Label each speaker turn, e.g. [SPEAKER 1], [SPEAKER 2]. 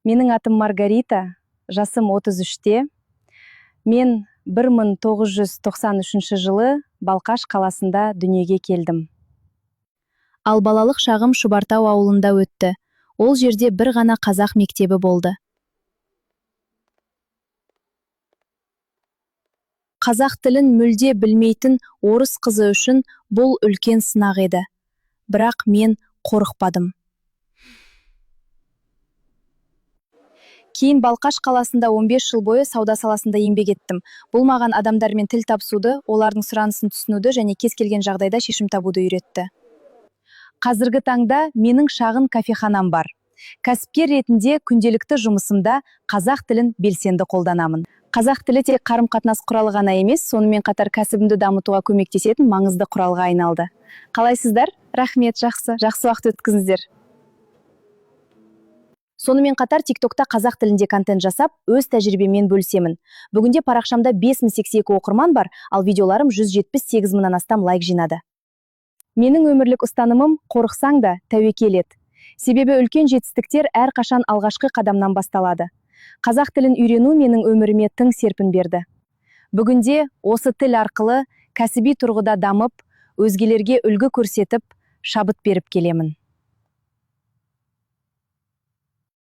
[SPEAKER 1] Менің атым Маргарита, жасым 33-те. Мен 1993 жылы Балқаш қаласында дүниеге келдім. Ал балалық шағым Шұбартау ауылында өтті. Ол жерде бір ғана қазақ мектебі болды. Қазақ тілін мүлде білмейтін орыс қызы үшін бұл үлкен сынақ еді. Бірақ мен қорықпадым. Кейін Балқаш қаласында 15 жыл бойы сауда саласында еңбек еттім. Бұл маған адамдармен тіл табысуды, олардың сұранысын түсінуді және кез келген жағдайда шешім табуды үйретті. Қазіргі таңда менің шағын кафеханам бар. Кәсіпкер ретінде күнделікті жұмысымда қазақ тілін белсенді қолданамын. Қазақ тілі тек қарым-қатынас құралы ғана емес, сонымен қатар кәсібімді дамытуға көмектесетін маңызды құралға айналды. Қалайсыздар? Рахмет, жақсы. Жақсы уақыт өткізіңіздер. Сонымен қатар TikTokта қазақ тілінде контент жасап, өз тәжірибеммен бөлісемін. Бүгінде парақшамда 5082 оқырман бар, ал видеоларым 178 мыңнан астам лайк жинады. Менің өмірлік ұстанымым: қорықсаң да, тәуекел ет. Себебі үлкен жетістіктер әрқашан алғашқы қадамнан басталады. Қазақ тілін үйрену менің өміріме тың серпін берді. Бүгінде осы тіл арқылы кәсіби тұрғыда дамып, өзгелерге үлгі көрсетіп, шабыт беріп келемін.